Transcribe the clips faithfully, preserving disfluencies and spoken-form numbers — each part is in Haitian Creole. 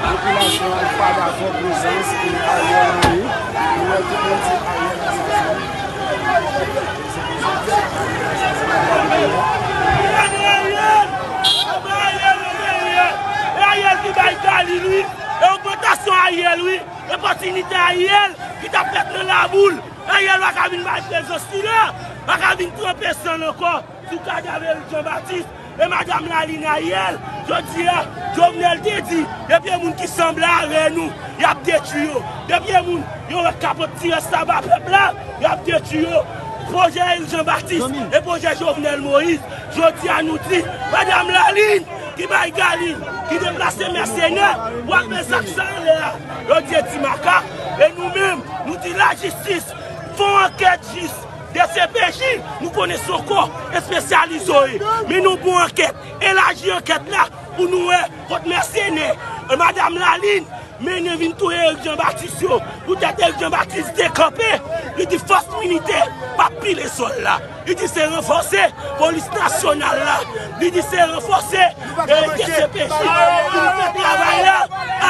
Popilasyon an pa dakò prezans Ariel Henry. Nou wè tout moun di Ariel asasen. Ariel! Anba Ariel, anba Ariel! E Ariel ki bay Galil, wi! E ogmantasyon Ariel, wi! E opòtinite Ariel ki t ap fèt nan laboul! Ariel pa ka vin bay prezans li la! Pa ka vin tranpe san l ankò sou kadav Eric Jean Baptiste! E madanm Laline Ariel, jodi a, Jovenel te di, depi e moun ki sanble avè nou, y ap detwi yo. Depi e moun, yo wè kapot ti rès sa ba pèp la, y ap detwi yo. Pwojè Eric Jean Baptiste e pwojè Jovenel Moïse, jodi a nou di, madanm Laline, ki bay Galil, ki deplase mèsenè, pou ap met zak sa anlè a. Yo di e ti makak, e nou menm, nou di lajistis, fè yon ankèt jis, D C P J, nou konnen se yon kò espesyalize yo ye. Men nou bon ankèt, elaji ankèt la pou nou wè kot mèsenè, e, madanm Laline, mennen vin touye Eric Jean Baptiste yo. Poutèt Eric Jean Baptiste dekanpe, li di fòs militè p ap pile sòl la. Li di se ranfòse polis nasyonal la. Li di se ranfòse, e, D C P J pou nou fè travay la.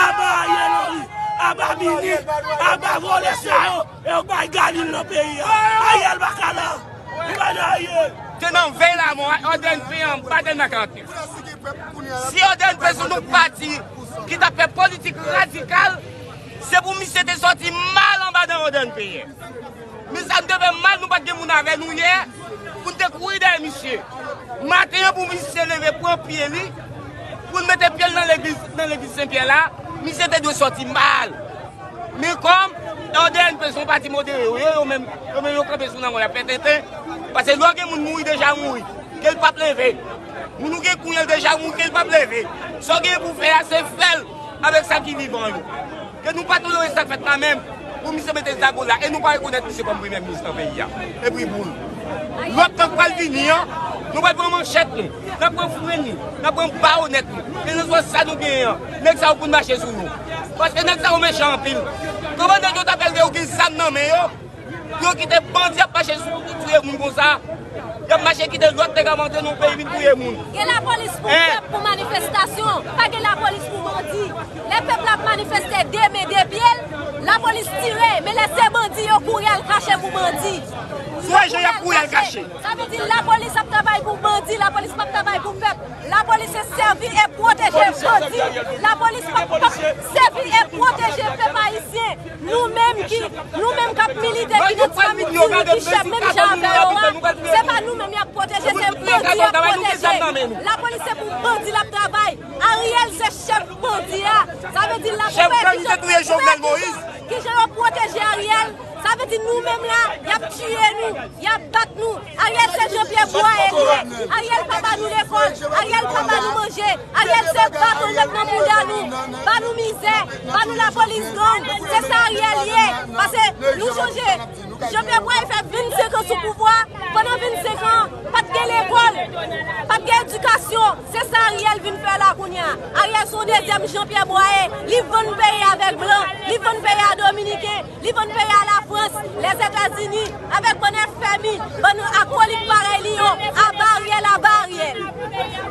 Aba Ariel Henry, aba Minis, aba vòlè sa yo. E yo bay Galil nan peyi a. Ariel pa ka la. Li pa nan Ariel. Te nan vèy lamò a, O D N P an, pa te nan karantnèf. Si O D N P se yon pati ki t ap fè politik radikal, se pou misye te sòti mal anba nan O D N P. Men sa n te fè mal, nou pa t gen moun avè nou yè pou n te kouri dèyè misye. Maten an, pou misye leve, pran pye li, pou l mete pye l nan legliz, nan legliz Sen Pyè la, misye te dwe sòti mal. Men kòm O D N P se yon pati modere yo ye, yo menm, yo menm yo kanpe sou nan mò, y ap fè tenten. Paske lè w gen moun mouri, deja mouri, ke l p ap leve. Moun ou gen kounye a deja mouri, ke l p ap leve. Sa w gen pou fè a, se fè l avèk sa ki vivan yo. Ke nou pa tolere sa k fèt la menm, pou misye mete zago la, e nou pa rekonèt misye kòm premye minis nan peyi a. Epi boul. Lòt tan k pral vini an, nou pral pran manchèt nou, n ap pran frenn nou, n ap pran bayonèt nou. E nou sou sa nou genyen an, nèg sa yo konn mache sou nou. Paske nèg sa yo mechan anpil. Kòmandan yo t ap elve yo gen zam nan men yo, pou yo kite bandi ap mache sou, touye moun konsa. Y ap mache kite lòt nèg ap antre nan peyi vin touye moun. Gen lapolis pou pèp, pou manifestasyon, pa gen lapolis pou bandi. Lè pèp la ap manifeste de men de pye l, lapolis tire, men lè se bandi, yo kouri al kache pou bandi. Sou reje y ap kouri al kache. Sa vle di lapolis ap travay pou bandi, lapolis p ap travay pou pèp. Lapolis se sèvi e pwoteje bandi. Lapolis p ap, p ap sèvi e pwoteje pèp ayisyen. Nou menm ki, nou menm k ap milite, ki nan ti fanmi, ki chèf, menm jan avè yo a, se pa nou menm y ap pwoteje, se bandi y ap pwoteje. Lapolis se pou bandi l ap travay. Ariel se chèf bandi a. Sa vle di l ap fè kijan, kijan yo pwoteje Ariel. Sa vle di nou menm la, y ap tiye nou, y ap bat nou. Ariel se Jean Pierre Boyer li ye. Ariel pa ba nou lekòl. Ariel pa ba nou manje. Ariel se baton l met nan mouda nou. Ba nou mizè. Ba nou lapolis gang. Se sa Ariel ye. Paske nou sonje, Jean Pierre Boyer fè vennsenk an sou pouvwa. Pandan vennsenk an, pa t gen lekòl. Pa t gen edikasyon. Se sa Ariel vin fè la kounye a. Ariel se yon dezyèm Jean Pierre Boyer. Li vann peyi avèk blan. Li vann peyi a Dominiken. Li vann peyi a Lafrans, Lèzetazini, avèk bann F M I, bann akolit parèy li yo, aba Ariel, aba Ariel.